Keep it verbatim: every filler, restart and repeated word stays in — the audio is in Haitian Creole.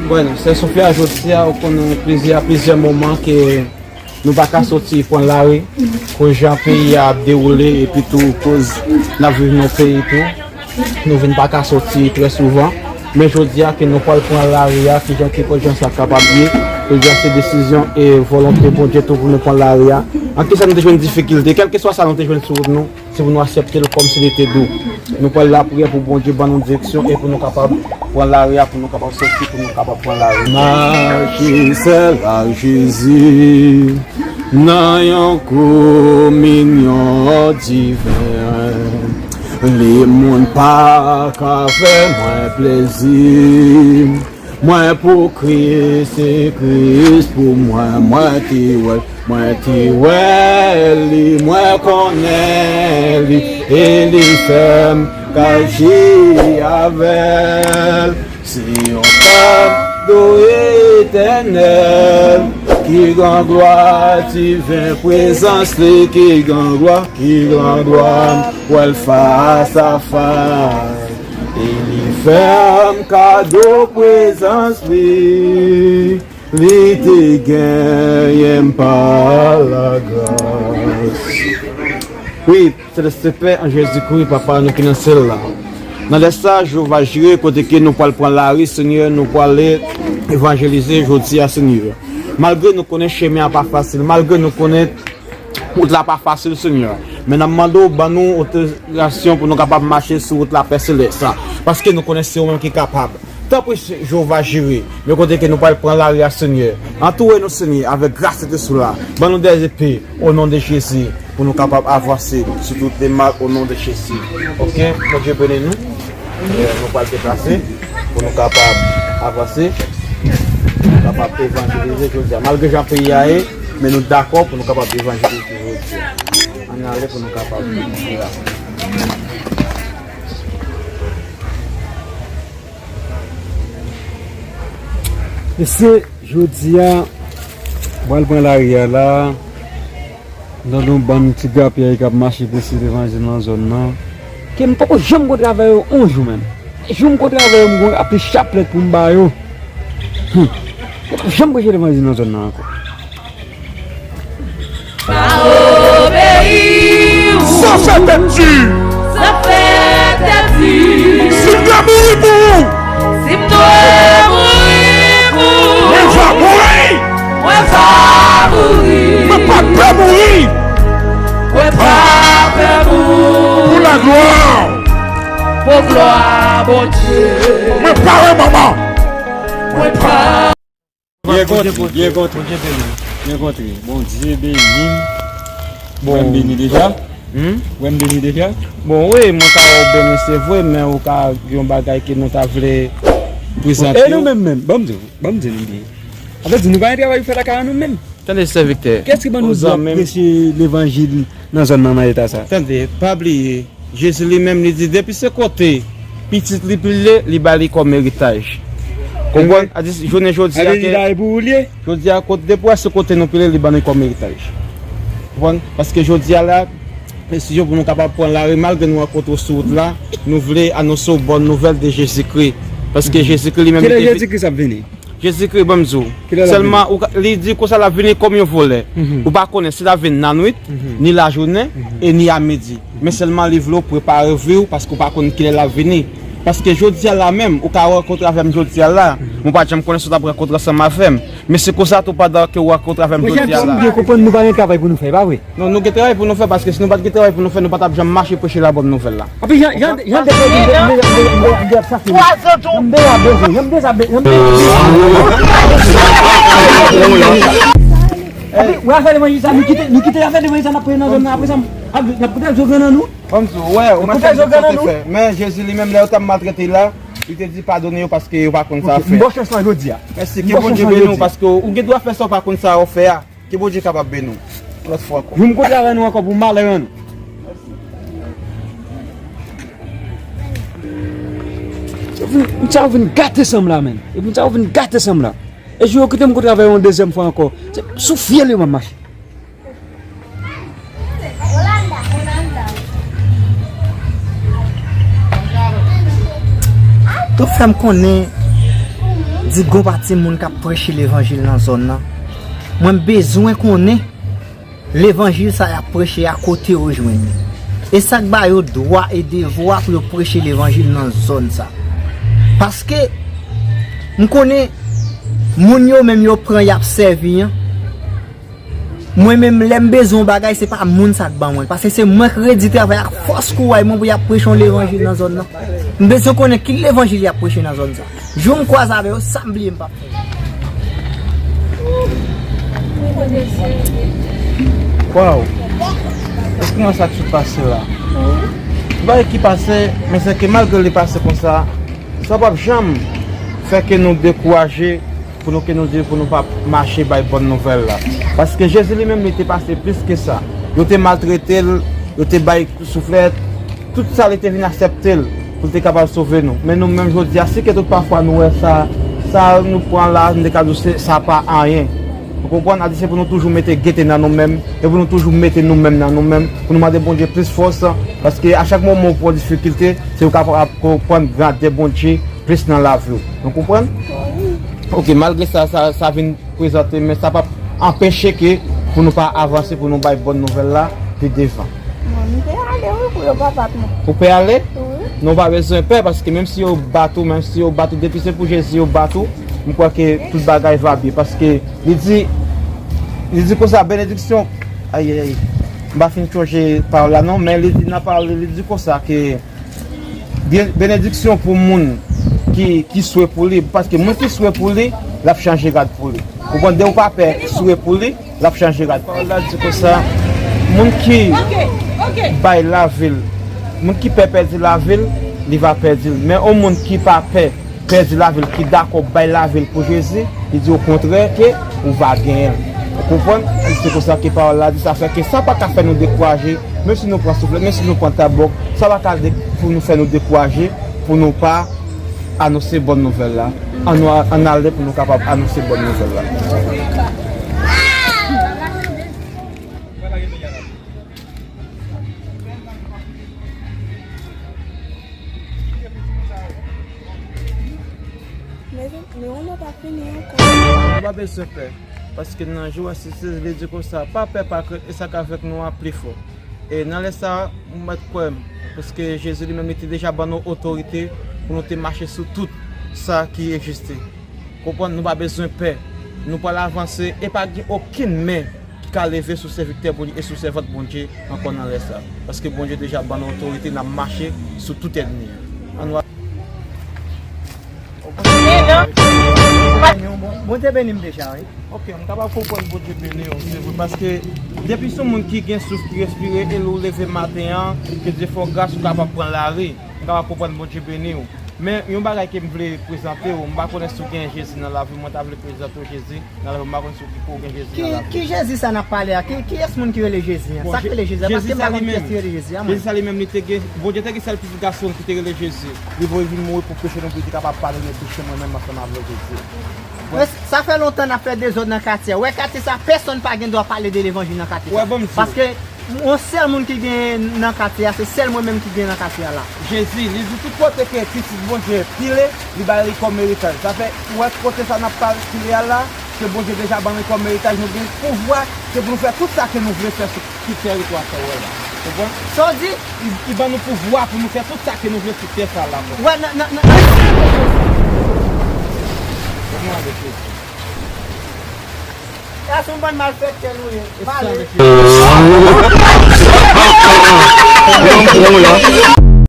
Byen, sè Sofia, jodi a, ou konnen plizyè, plizyè moman ke nou pa ka soti pran lari, koz jan peyi a ap dewoule, epi tou koz n ap viv nan peyi tou. Nou vin pa ka soti trè souvan. Men jodi a ke nou pral pran lari a, kijan, ki koz jan sa kapab ye, jodi a se desizyon e volonte Bondye tou pou nou pran lari a. An kisa nou te jwenn difikilte, kèlkeswa sa nou te jwenn sou wout nou, se pou nou aksepte l kòm si li te dou. Nou pral lapriyè pou Bondye ban nou direksyon e pou nou kapab pran lari a, pou nou kapab soti, pou nou kapab pran lari. Mache sèl ak Jezi nan yon kominyon diven. Li moun pa ka fè mwen plezi. Mwen pou Kris, se Kris pou mwen. Mwen te wè l, mwen te wè li, mwen konnen li, e li fè m ka jwi avè l. Se yon kado etènèl, ki gran glwa, diven prezans li, ki gran glwa, ki gran glwa, m wè l fas a fas. E li fè m kado prezans li, li te genyen m pa lagras. Wi, Selès Pè, an Jezikri, Papa nou ki nan syèl la. Nan lè sa, Jewova Jire, kote ke nou pral pran lari, Senyè, nou pral evanjelize jodi a, Senyè. Malgre nou konnen chemen an pa fasil, malgre nou konnen wout la pa fasil, Senyè. Men n ap mande w ban nou otorizasyon pou nou kapab mache sou wout la, Pè Selès, paske nou konnen se ou menm ki kapab. Tanpri, Jewova Jire, men kote ke nou pral pran lari a, Senyè. Antoure nou, Senyè, avèk gras Sentespri w la. Ban nou dèzepe, o non de Jezi, pou nou kapab avanse sou tout demak, o non de Jezi. Oke, Bondye beni nou. E, nou pral deplase pou nou kapab avanse, pou nou kapab evanjelize jodi a. Malgre jan peyi a ye, men nou dakò pou nou kapab evanjelize jodi a. Ann ale pou nou kapab. Mesye, jodi a, m pral pran lari a la. M tande yon bann ti grapyay k ap mache preche levanjil nan zòn nan. Ke m poko janm kontre avè yo yon jou menm. Jou m kontre avè yo, m gon apil chaplèt pou m ba yo. Hum. M poko janm preche levanjil nan zòn nan ankò. Pa obeyi ou. Sa fè tèt di. Sa fè tèt di. Si m dwe mouri pou ou. Si m dwe mouri pou ou. Mwen va mouri. Mwen va mouri. Mwen pa pè mouri. Mwen pa pè mouri. Pou laglwa. Pou glwa Bondye. Mwen pare, manman. Mwen pa Byen kontre, byen kontre. Bondye beni. Bondye beni. Bondye beni. Bon. Wè m beni deja? Hmm? Wè m beni deja? Bon, wi, mwen ka wè w beni, se vre, men ou ka gen yon bagay ke nou ta vle prezante. E nou menm, menm, ban m di w, ban m di nou byen. Sa vle di nou pa gen travay pou fè lakay an nou menm. Tande, sèvitè. Kiyès ki ban nou dwa preche levanjil nan zòn nan, nan eta sa? Tande, pa bliye. Jezi li menm, li di, depi se kote pitit li pile, li ba li kòm eritaj. Konprann? A di, jounen jodi a ke, jodi a, kote, depi wè se kote nou pile, li ban li kòm eritaj. Konprann? Paske jodi a la, desizyon pou nou kapab pran lari, malgre nou rankontre sou wout la, nou vle anonse w bòn nouvèl de Jezikri. Paske Jezikri li menm, li te vin. Kilè Jezikri sa ap vini? Jezikri, ban m di w. Kilè l ap vini? Sèlman, ou ka, li di konsa l ap vini kòm yon vòlè. Mhm. Ou pa konnen si l ap vin nannwit, mhm, ni lajounen, mhm, e ni a midi. Men sèlman li vle w prepare vi w, paske ou pa konn kilè l ap vini. Paske jodi a la menm, ou ka rankontre avè m jodi a la, mhm, mwen pa t janm konnen si w t ap rankontre ansanm avè m. Men se konsa tou pandan ke w rankontre avè m jodi a la. Mwen, jan m byen konprann, nou pa gen travay pou nou fè, e pa vre? Non, nou gen travay pou nou fè, paske si nou pa t gen travay pou nou fè, nou pa t ap janm mache preche la bòn nouvèl la. Anpi jan, jan, jan deja bezwen, jan deja bezwen, jan deja bezwen, jan deja bezwen. Anpi, wè afè levanjil sa, nou kite, nou kite afè levanjil sa, n ap preche nan zòn nan, apre sa, n ap, n ap koute zògàn nan nou. Ban m di w, wè, ou mèt fè sa w te fè. Men Jezi li menm, lè yo t ap maltrete l la, li te di padone yo paske yo pa konn sa y ap fè. Ok, m ba w chans lan jodi a. Mèsi, ke Bondye beni w, paske w gen dwa fè sa w pa konn sa w ap fè a. Ke Bondye kapab beni w. Yon lòt fwa ankò. Yon m kontre avè nou ankò pou malè an nou. Epi moun sa yo vin gate san m la, menm. Epi moun sa yo vin gate san m la. E jou yo kite m kontre avè yo yon dezyèm fwa ankò. Se sou fyèl yo m ap mache. Tou fè m konnen Di gon pa timoun k ap preche levanjil nan zòn nan. Mwen bezwen konnen levanjil sa y ap preche a kote yo jwenn li. E sa k ba yo dwa e devwa pou yo preche levanjil nan zòn sa. Paske m konnen moun yo menm yo pran y ap sèvi an, mwen menm, lè m bezwen yon bagay, se pa moun sa k ban mwen l. Paske se mwen k redi travay ak fòs kouray mwen pou y ap preche yon levanjil nan zòn nan. M bezwen konnen ki levanjil y ap preche nan zòn sa. Jou m kwaze avè yo, sa m bliye m p ap fè. Waw! Èske mwen sa k sot pase la? Bagay ki pase, men se ke malgre li pase konsa, sa p ap janm fè ke nou dekouraje pou nou, ke nou di pou nou pa mache bay bòn nouvèl la. Paske Jezi li menm, li te pase plis ke sa. Yo te maltrete l, yo te bay souflèt, tout sa li te vin aksepte l pou l te kapab sove nou. Men nou menm jodi a, si ke tout pafwa nou wè sa, sa nou pran la, nou te ka di w se, sa pa anyen. Ou konprann? Sa di se pou nou toujou mete gete nan nou menm, e pou nou toujou mete nou menm nan nou menm, pou nou mande Bondye plis fòs, paske a chak moman ou pran difikilte, se ou kapab konprann grandè Bondye plis nan lavi w. Nou konprann? Ok, malgre sa, sa, sa vin prezante, men sa p ap anpeche ke pou nou pa avanse, pou nou bay bòn nouvèl la pi devan. Mwen, m te ale, wi, pou yo pa bat mwen. Ou pè ale? Wi. Non, ou pa bezwen pè, paske menm si yo bat ou, menm si yo bat ou, depi se pou Jezi yo bat ou, m kwè ke tout bagay va byen, paske li di, li di konsa, benediksyon, ayayay, m pa fin chonje pawòl la non, men li di nan pawòl li, li di konsa ke Byen, benediksyon pou moun ki, ki swe pou li, paske moun ki swe pou li, l ap chanje rad pou li. Ou konprann, depi w pa pè swe pou li, l ap chanje rad. Pawòl la di konsa, moun ki bay lavi l, moun ki pè pèdi lavi l, li va pèdi l. Men yon moun ki pa pè pèdi lavi l, ki dakò bay lavi l pou Jezi, li di okontrè ke ou va genyen l. Ou konprann? Se konsa ke pawòl la di, sa fè ke sa pa ka fè nou dekouraje, menm si nou pran souflèt, menm si nou pran tabòk, sa pa ka de-, pou nou fè nou dekouraje, pou nou pa anonse bòn nouvèl la. Ann nou a-, ann ale pou nou kapab anonse bòn nouvèl la. Mezanmi, men yon lòt ap fini ankò. Nou pa bezwen pè, paske nan jou a, si Jezi li di konsa, pa pè, pa krent, e sa k avèk nou a pli fò. E nan lè sa a, m mèt kwè m, paske Jezi li menm, li te deja ban nou otorite pou nou te mache sou tout sa ki egziste. Konprann, nou pa bezwen pè. Nou pral avanse, e pa gen okenn men ki ka leve sou sèvitè Bondye e sou sèvant Bondye ankò nan lè sa. Paske Bondye deja ban nou otorite, n ap mache sou tout ènmi an. Ann nou a- Bondye beni m deja, wi. Ok, m kapab konprann Bondye beni w, se vre, paske depi se yon moun ki gen souf ki respire, e lè w leve maten an, ke Dye fè w gras, ou kapab pran lari, m kapab konprann Bondye beni w. Men, yon bagay ke m vle prezante w, m pa konnen si w gen Jezi nan lavi w, mwen ta vle prezante w Jezi nan lavi w, m pa konnen si w gen Jezi nan lavi w. Ki, ki Jezi sa n ap pale a? Ki, kiyès moun ki rele Jezi an? Sa k rele Jezi an? Paske m pa konn kiyès ki rele Jezi an, mwen. Jezi sa li menm, li te gen, Bondye te gen sèl pitit gason l ki te rele Jezi. Li voye vin mouri pou peche nou, pou li te kapab padone peche mwen menm ansanm avè w, Jezi. Men sa fè lontan n ap fè dezòd nan katye a. Ou wè katye sa, pèsonn pa gen dwa pale de levanjil nan katye sa. Paske yon sèl moun ki gen nan katye a, se sèl mwen menm ki gen nan katye a la. Jezi, li di tout kote ke pitit Bondye pile, li ba li kòm eritaj. Sa fè, ou wè kote sa n ap pale pile a la, ke Bondye deja ban nou kòm eritaj, nou gen pouvwa, se pou nou fè tout sa ke nou vle fè sou ki tèritwa sa w wè la. Konprann? Sa w di? Li, li ban nou pouvwa pou nou fè tout sa ke nou vle sou tè sa la, bro. Wè, nan, nan, nan, nan. Vòm nou avèk Jezi. Sa se yon bann malfektè nou ye. Pale.